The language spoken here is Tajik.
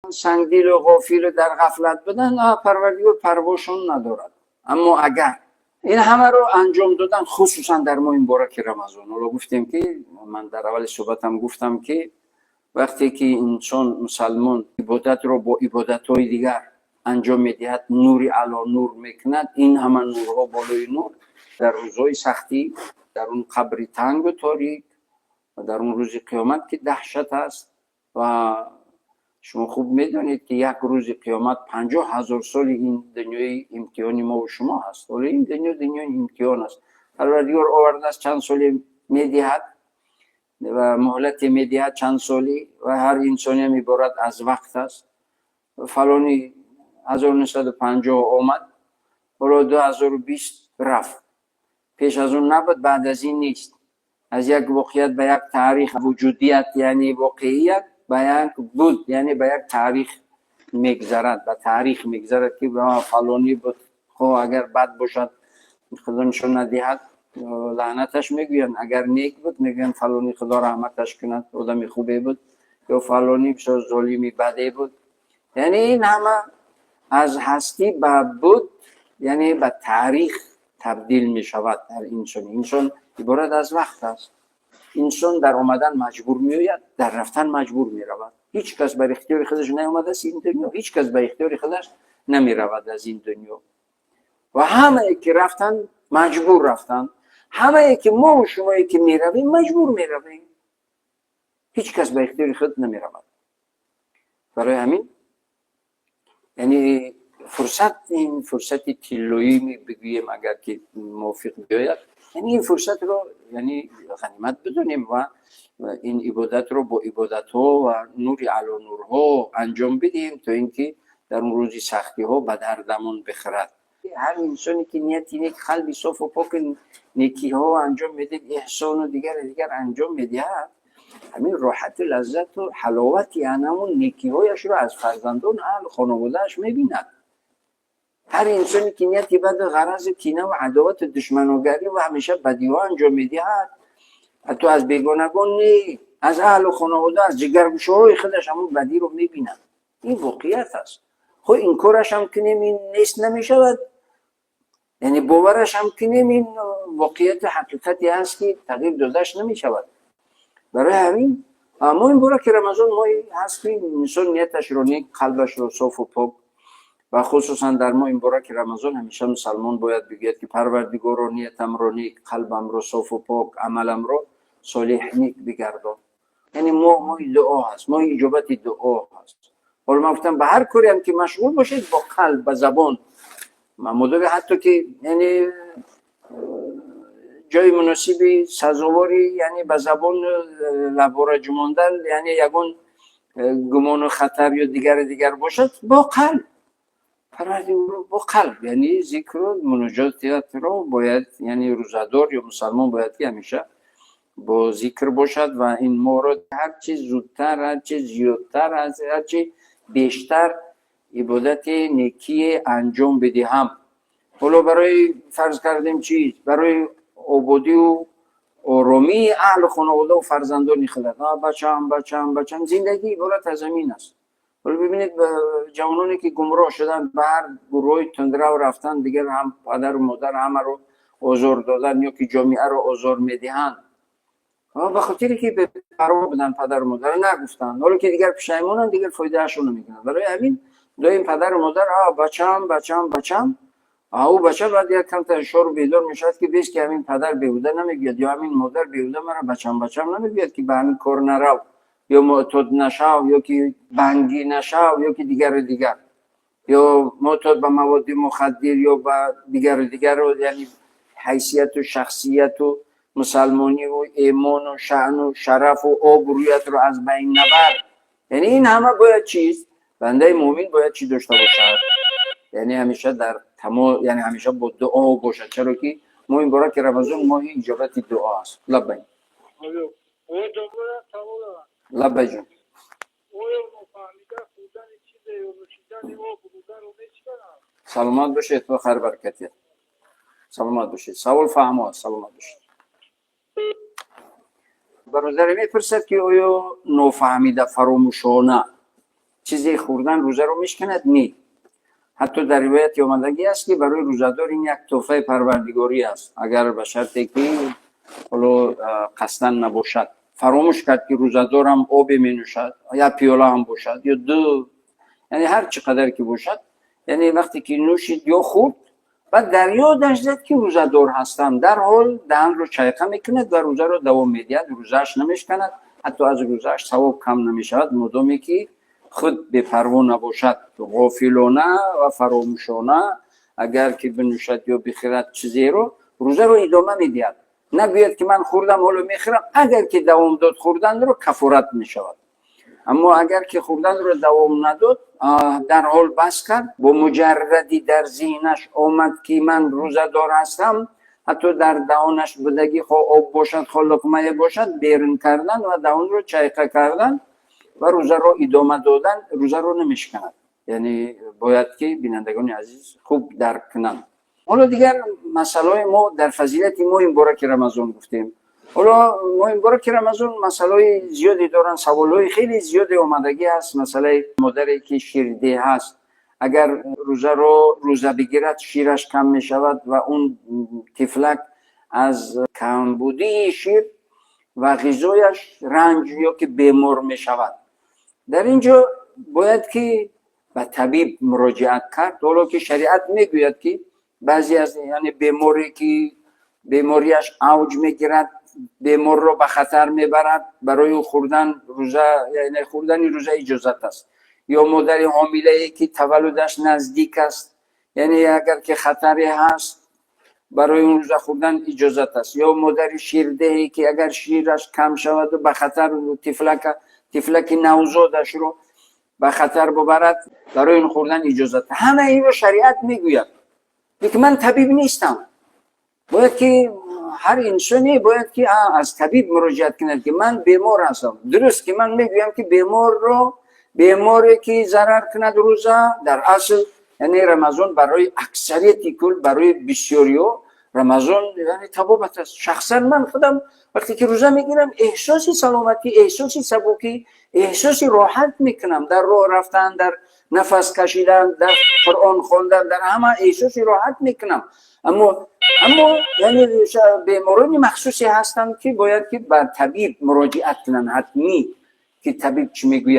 Сангдилу ғофилу дар ғафлат буданд, Парвардигор парвошон надорад. Аммо агар ин ҳамаро анҷом додан, хусусан дар моҳи мубораки Рамазон, ҳоло гуфтем, ки ман дар аввали суҳбатам гуфтам, ки вақте ки инсон, мусалмон, ибодатро бо ибодатҳои дигар анҷом медиҳад, нури ало нур мекунад, ин ҳама нурҳо болои нур дар рӯзҳои сахтӣ, дар он қабри тангу торик ва дар он рӯзи қиёмат, ки даҳшат аст. Ва шумо хуб медонед, ки як рӯзи қиёмат 50 000 соли ин дунёи имтиҳони мову шумо ҳаст. Ҳоло ин дунё дунёи имтиҳон аст. Парвардигор овардааст, чанд соле медиҳад ва муҳлате медиҳад чанд солӣ, ва ҳар инсониам иборат аз вақт аст. Фалони 1950 омад, ҳоло 2020 рафт. Пеш аз он набуд, баъд аз ин нест. Аз як воқеият ба як таърих, вуҷудият, яъне воқеият, ба як буд, яъне ба як таърих мегзарад, ба таърих мегзарад, ки фалонӣ буд. Хо агар бад бошад, Худо нишон надиҳад, лаънаташ мегӯянд. Агар нек буд, мегӯянд: фалонӣ, Худо раҳматаш кунад, одами хубе буд, ё фалонӣ бисёр золими баде буд. Яъне ин ҳама аз ҳастӣ ба буд, яъне ба таърих табдил мешавад. Ҳар инсон, инсон иборат аз вақт аст. Инсон дар омадан маҷбур меояд, дар рафтан маҷбур меравад. Ҳеҷ кас бар ихтиёри худаш наомадааст ин дунё, ҳеҷ кас ба ихтиёри худаш намеравад аз ин дунё. Ва ҳамае ки рафтанд, маҷбур рафтанд. Ҳамае ки мову шумое ки меравем, маҷбур меравем. Ҳеҷ кас ба ихтиёри худ намеравад. Барои ҳамин, яъне фурсат, ин фурсати тиллоӣ бигӯем, агар ки мувофиқ биёяд, яъне ин фурсатро, яъне ғанимат бидонем ва ин ибодатро бо ибодатҳо ва нури ало нурҳо анҷом бидиҳем, то ин ки дар он рӯзи сахтиҳо ба дардамон бихӯрад. Ҳар инсоне ки нияти нек, қалби софу поки, некиҳо анҷом медиҳад, эҳсону дигари дигар анҷом медиҳад, ҳамин роҳату лаззату ҳаловати анамун некиҳояшро аз фарзандон, аҳлу хонаводааш мебинад. Ҳар инсоне ки нияти баду ғаразу кинаву адовату душманогарӣ ва ҳамеша бадиҳо анҷом медиҳад, ҳатто аз бегонагон не, аз аҳлу хонавода, аз ҷигаргӯшаҳои худаш ҳамун бадиро мебинад. Ин воқеият аст. Хо инкорашам кунем, ин нест намешавад, яъне боварашам кунем, ин воқеияту ҳақиқате ҳаст, ки тағйир додаш намешавад. Барои ҳамин моҳи мубораки Рамазон моҳе ҳаст, ки инсон нияташро нек, қалбашро софу пок, ва хусусан дар моҳи мубораки Рамазон ҳамеша мусалмон бояд бигӯяд, ки Парвардигоро, ниятамро нек, қалбамро софу пок, амаламро солеҳ, нек бигардон. Яъне моҳ моҳи дуо ҳаст, моҳи иҷобати дуо ҳаст. Ҳоло ман гуфтам, ба ҳар кореам ки машғул бошед, бо қалб, ба забон мудоми, ҳатто ки яъне ҷои муносиби сазоворӣ, яъне ба забон лабора ҷумондан, яъне ягон гумону хатар ё дигари дигар бошад, бо қалб Парвардигоро, бо қалб, яъне зикру муноҷотиятро бояд, яъне рӯзадор ё мусалмон бояд ки ҳамеша бо зикр бошад ва ин моҳро ҳарчи зудтар, ҳарчи зиёдтар, ҳарчи бештар ибодати некие анҷом бидиҳам. Ҳоло барои, фарз кардем, чиз, барои ободию оромии аҳлу хонаводаву фарзандони худат. Бачаам, бачаам, бачаам, зиндагӣ иборат аз ҳамин аст. Ҳоло бибинед, ҷавононе ки гумроҳ шуданд, ба ҳар гурӯҳҳои тундрав рафтанд, дигар ҳам падару модар ҳамаро озор додан ё ки ҷомеаро озор медиҳанд, ба хотире ки бепарво буданд, падару модар нагуфтанд. Ҳоло ки дигар пушаймонанд, дигар фоидаашон намекунанд. Барои ҳамин доим падару модар: бачаам, бачаам, бачаам. Ӯ бача баъд як камтар шору бедор мешавад, ки бес ки ҳамин падар беҳуда намегӯяд ё ҳамин модар беҳуда мара бачам, бачам намегӯяд, ки ба ҳамин кор нарав ё муътод нашав, ё ки бангӣ нашав, ё ки дигару дигар, ё муътод ба маводи мухаддир, ё ба дигару дигару, яъне ҳайсияту шахсияту мусалмониву эмону шаъну шарафу обрӯятро аз байн набар. Яъне ин ҳама бояд чиз, бандаи муъмин бояд чӣ дошта бошад? Яъне ҳамеша дар тамо, яъне ҳамеша бо дуо бошад, чаро ки моҳи мубораки Рамазон моҳи иҷобати дуо аст. Лаббай, лаббай, ҷон. Оё нофаҳмида хӯрдани чизе ё нӯшидани об рӯзаро мешиканад? Саломат бошед ва хайр баракатият. Саломат бошед, савол фаҳмо аст. Саломат бошед. Бародаре мепурсад, ки оё нофаҳмида, фаромӯшона чизе хӯрдан ё нӯшидан рӯзаро мешиканад? Чизе хӯрдан рӯзаро мешканад? Не. Ҳатто дар ривояти омадагӣ аст, ки барои рӯзадор ин як тӯҳфаи Парвардигорӣ аст, агар ба шарте ки ҳоло қасдан набошад, фаромӯш кард, ки рӯзадорам, обе менӯшад, як пиёла ҳам бошад ё ду, яъне ҳар чӣ қадар ки бошад, яъне вақте ки нӯшид ё хӯрд, баъд дар ёдаш зад, ки рӯзадор ҳастам, дарҳол даҳанро чайқа мекунад ва рӯзаро давом медиҳад, рӯзааш намешканад, ҳатто аз рӯзааш савоб кам намешавад, модоме ки худ бепарво набошад. Ғофилона ва фаромӯшона агар ки бинӯшад ё бихӯрад чизеро, рӯзаро идома медиҳад. Нагӯяд, ки ман хӯрдам, ҳоло мехӯрам. Агар ки давом дод хӯрданро, кафорат мешавад. Аммо агар ки хӯрданро давом надод, дарҳол бас кард, бо муҷарради дар зеҳнаш омад, ки ман рӯзадор ҳастам, ҳатто дар даҳонаш будагӣ, хо об бошад, хо луқмае бошад, берун кардан ва даҳонро чайқа кардан ва рӯзаро идома додан рӯзаро намешканад. Яъне бояд ки бинандагони азиз хуб дарк кунанд. Ҳоло дигар масъалаҳои мо дар фазилати моҳи мубораки Рамазон гуфтем. Ҳоло моҳи мубораки Рамазон масъалаҳои зиёде доранд, саволҳои хеле зиёде омадагӣ ҳаст. Масъалаи модаре ки ширдеҳ ҳаст, агар рӯзаро рӯза бигирад, шираш кам мешавад ва он тифлак аз камбудии шир ва ғизояш ранҷ ё ки бемор мешавад. Дар ин ҷо бояд ки ба табиб муроҷиат кард. Ҳоло ки шариат мегӯяд, ки баъзе аз, яъне беморе ки бемориаш авҷ мегирад, беморро ба хатар мебарад, барои ӯ хӯрдан рӯза, яъне хӯрдани рӯза иҷозат аст. Ё модари ҳомилае ки таваллудаш наздик аст, яъне агар ки хатаре ҳаст, барои он рӯза хӯрдан иҷозат аст. Ё модари ширдеҳе ки агар шираш кам шаваду ба хатар тифлаки навзодашро ба хатар бубарад, барои он хӯрдан иҷозат. Ҳама инро шариат мегӯяд, лекин ман табиб нестам. Бояд ки ҳар инсоне бояд ки аз табиб муроҷиат кунад, ки ман бемор ҳастам. Дуруст ки ман мегӯям, ки беморро, беморе ки зарар кунад рӯза, дар асл, яъне Рамазон барои аксарияти кул, барои бисёриҳо Рамазон яъне табобат аст. Шахсан ман худам вақте ки рӯза мегирам, эҳсоси саломатӣ, эҳсоси сабукӣ, эҳсоси роҳат мекунам. Дар роҳ рафтан, дар нафас кашидан, дар Қуръон хондан, дар ҳама эҳсоси роҳат мекунам. Аммо яъне беморони махсусе ҳастанд, ки бояд ки ба табиб муроҷиат кунанд ҳатмӣ, ки табиб чӣ мегӯяд.